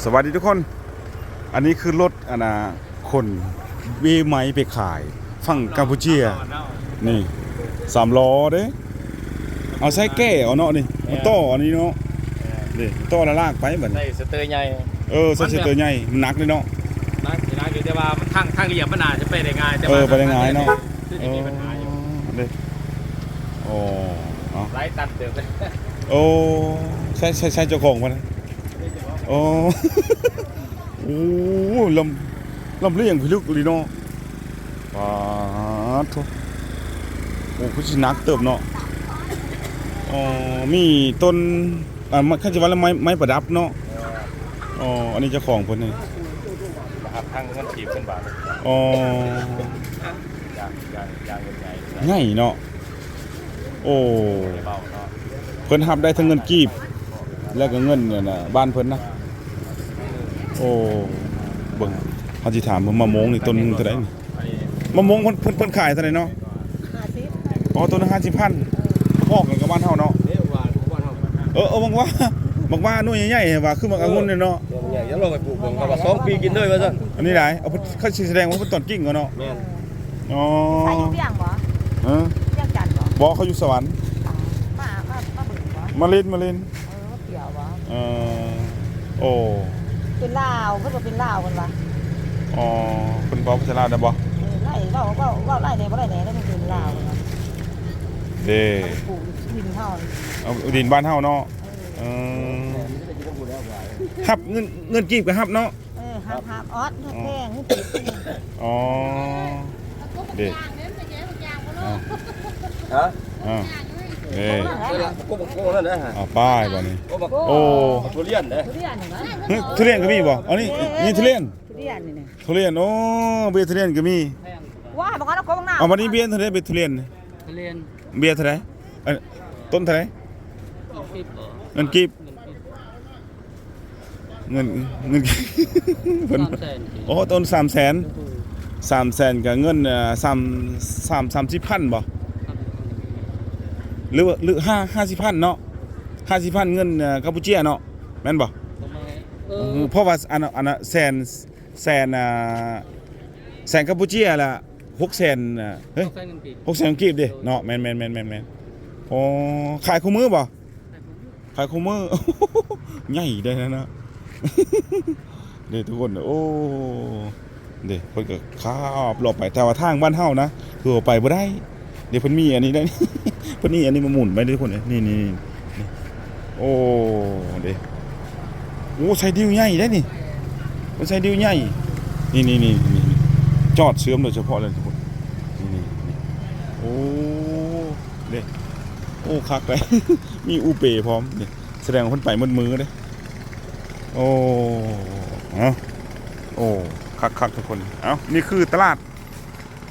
ສະບາຍດີທຸກຄົນ ອັນນີ້ຄືລົດ ອັນນ່າ ຂົນເບໄມ້ໄປຂາຍຝັ່ງກຳປູເຈຍ ນີ້ ສາມລໍ້ເດ້ ເອົາໃສ່ແກ່ເອົາເນາະ ນີ້ ແມ່ນ ມາຕໍ່ອັນນີ້ເນາະ ແມ່ນ ນີ້ ຕໍ່ລະລາກໄປບັດນີ້ ໃສ່ສະເຕີໃຫຍ່ ເອີ ໃສ່ສະເຕີໃຫຍ່ ມັນໜັກເດ້ເນາະ ໜັກ ໜັກຢູ່ ແຕ່ວ່າມັນທາງ ທາງລຽບມັນອາດຈະໄປໄດ້ງ່າຍ ແຕ່ ເອີ ວ່າ ໄປໄດ້ງ່າຍເນາະ ຄືຊິມີບັນຫາຢູ່ ເອີ ເດ້ ໂອ້ ເອົາ ຫຼາຍຕັນເຕີບ ໂອ້ ໃສ່ ໃສ່ ໃສ່ເຈົ້າຂອງມັນ ໂອ້ ໂອ້ ລຳ ລຳລຽງພິລຶກອີ່ຫຼີເນາະ ປາດໂທ້ ໂອ້ ຄືຊິໜັກເຕີບເນາະ ອໍ ມີຕົ້ນ ອ່າ ມັນ ຄັນຊິວ່າລະໄມ້ ໄມ້ປະດັບເນາະ ອໍ ອັນນີ້ເຈົ້າຂອງເພິ່ນນີ້ ມາຮັບທາງເງິນກີບເພິ່ນບາດ ອໍ ຢ່າງ ຢ່າງ ຢ່າງເງິນໃຫຍ່ ໃຫຍ່ເນາະ ໂອ້ ເພິ່ນຮັບໄດ້ທັງເງິນກີບ ແລ້ວກໍເງິນອັນນ່າ ບ້ານເພິ່ນນະ ໂອ້ ເບິ່ງ ເຮົາຊິຖາມເບິ່ງ ມະມ່ວງນີ້ຕົ້ນເທົ່າໃດນີ້ ມະມ່ວງເພິ່ນ ເພິ່ນ ເພິ່ນຂາຍເທົ່າໃດເນາະ ຫ້າສິບ ອໍ ຕົ້ນລະຫ້າສິບພັນ ພໍກັນກັບບ້ານເຮົາເນາະ ເອີ ເອີ ບັກຫວ້າ ບັກຫວ້າໜ່ວຍໃຫຍ່ໆ ວ່າຄືໝາກອະງຸ່ນນີ້ເນາະ ໜ່ວຍໃຫຍ່ ຢາກລອງໄປປູກເບິ່ງ ເຂົາວ່າສອງປີກິນເລີຍວ່າຊັ້ນ ອັນນີ້ຫຼາຍ ເອົາ ເຂົາຊິສະແດງວ່າເພິ່ນຕອນກິ້ງເນາະ ແມ່ນ ອໍ ໃສຢູ່ວຽງບໍ່ ເອີ ວຽງຈັນບໍ່ ບໍ່ ເຂົາຢູ່ສະຫວັນ ມາ ມາ ມາເບິ່ງບໍ່ ມາຫຼິ້ນ ມາຫຼິ້ນ ເອີ ມາທ່ຽວບໍ່ ເອີ ໂອ້ ເປັນລາວ ເພິ່ນວ່າເປັນລາວເພິ່ນວ່າ ອໍ ເພິ່ນເວົ້າພາສາລາວໄດ້ບໍ່ ເອີ ໄດ້ ເວົ້າ ເວົ້າ ເວົ້າໄດ້ແດ່ ບໍ່ໄດ້ແດ່ ໄດ້ເປັນລາວເພິ່ນວ່າ ເດ້ ເຂົາໄປປູກດິນເຮົາ ເອົາດິນບ້ານເຮົາເນາະ ເອີ ເອີ ຮັບເງິນ ເງິນກີບກໍຮັບເນາະ ເອີ ຮັບ ຮັບ ອອດ ຮັບແພງ ອໍ ເດ້ ຮະ ເດ້ ໂກໂກນັ້ນນະ ເອົາໄປບາດນີ້ ໂອ້ ໂອ້ ທຸລຽນເດ້ ຫຶ ທຸລຽນກໍມີບໍ່ ອັນນີ້ ນີ້ທຸລຽນ ທຸລຽນນີ້ ທຸລຽນ ໂອ້ ເບຍທຸລຽນກໍມີ ວ້າ ບັກອັນ ເອົາ ເອົາບາດນີ້ເບຍເທົ່າໃດ ເບຍທຸລຽນ ທຸລຽນ ເບຍເທົ່າໃດ ເອີ ຕົ້ນເທົ່າໃດ ເງິນກີບບໍ່ ເງິນກີບ ເງິນກີບ ເງິນ ເງິນ ເພິ່ນ ສາມແສນ ໂອ້ ຕົ້ນສາມແສນ ສາມແສນກໍເງິນ ເອີ ສາມ ສາມ ສາມສິບພັນບໍ່ ຫຼື ຫຼື ຫ້າ ຫ້າສິບພັນເນາະ ຫ້າສິບພັນເງິນ ເອີ ກຳປູເຈຍເນາະ ແມ່ນບໍ່ ປະມານ ເອີ ເອີ ເພາະວ່າອັນ ອັນ ອັນແສນ ແສນ ອ່າ ແສນກຳປູເຈຍລະ ຫົກແສນ ເອີ ເຮີ້ຍ ຫົກແສນເງິນກີບ ຫົກແສນເງິນກີບເດ້ເນາະ ແມ່ນໆໆໆ ໂອ້ ຂາຍຄູ່ມື້ບໍ່ ຂາຍຄູ່ມື້ ໃຫຍ່ໄດ໋ນະ ເດ້ທຸກຄົນ ໂອ້ ເດ້ ເພິ່ນກໍຂັບເລາະໄປ ແຕ່ວ່າທາງບ້ານເຮົານະ ຄືວ່າໄປບໍ່ໄດ້ ເດ້ ເພິ່ນມີອັນນີ້ໄດ໋ ເພິ່ນມີອັນນີ້ມາໝູນໄວ້ເດ້ທຸກຄົນ ນີ້ໆໆ ໂອ້ ເດ້ ໂອ້ ໃສ່ດິວໃຫຍ່ໄດ໋ນີ້ ເພິ່ນໃສ່ດິວໃຫຍ່ ນີ້ໆໆ ຈອດເຊື່ອມໂດຍສະເພາະເລີຍທຸກຄົນ ນີ້ໆ ໂອ້ ເດ້ ໂອ້ ຄັກເດ້ ມີອູເປພ້ອມ ນີ້ ສະແດງວ່າເພິ່ນໄປໝົດມື້ເດ້ ໂອ້ ເອົ້າ ໂອ້ ຄັກໆ ທຸກຄົນ ເອົ້າ ນີ້ຄືຕະຫຼາດ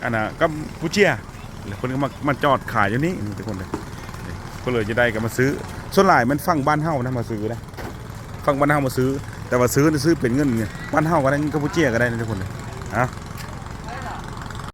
ອັນນ່າ ກຳປູເຈຍ ແລ້ວເພິ່ນກໍມາ ມາຈອດຂາຍຢູ່ນີ້ທຸກຄົນເດີ ເພິ່ນເລີຍຈະໄດ້ກໍມາຊື້ ສ່ວນຫຼາຍແມ່ນຝັ່ງບ້ານເຮົານະມາຊື້ນະ ຝັ່ງບ້ານເຮົາມາຊື້ ແຕ່ວ່າຊື້ ຊື້ເປັນເງິນບ້ານເຮົາກໍໄດ້ ເງິນກຳປູເຈຍກໍໄດ້ນະທຸກຄົນເດີ ເອົ້າ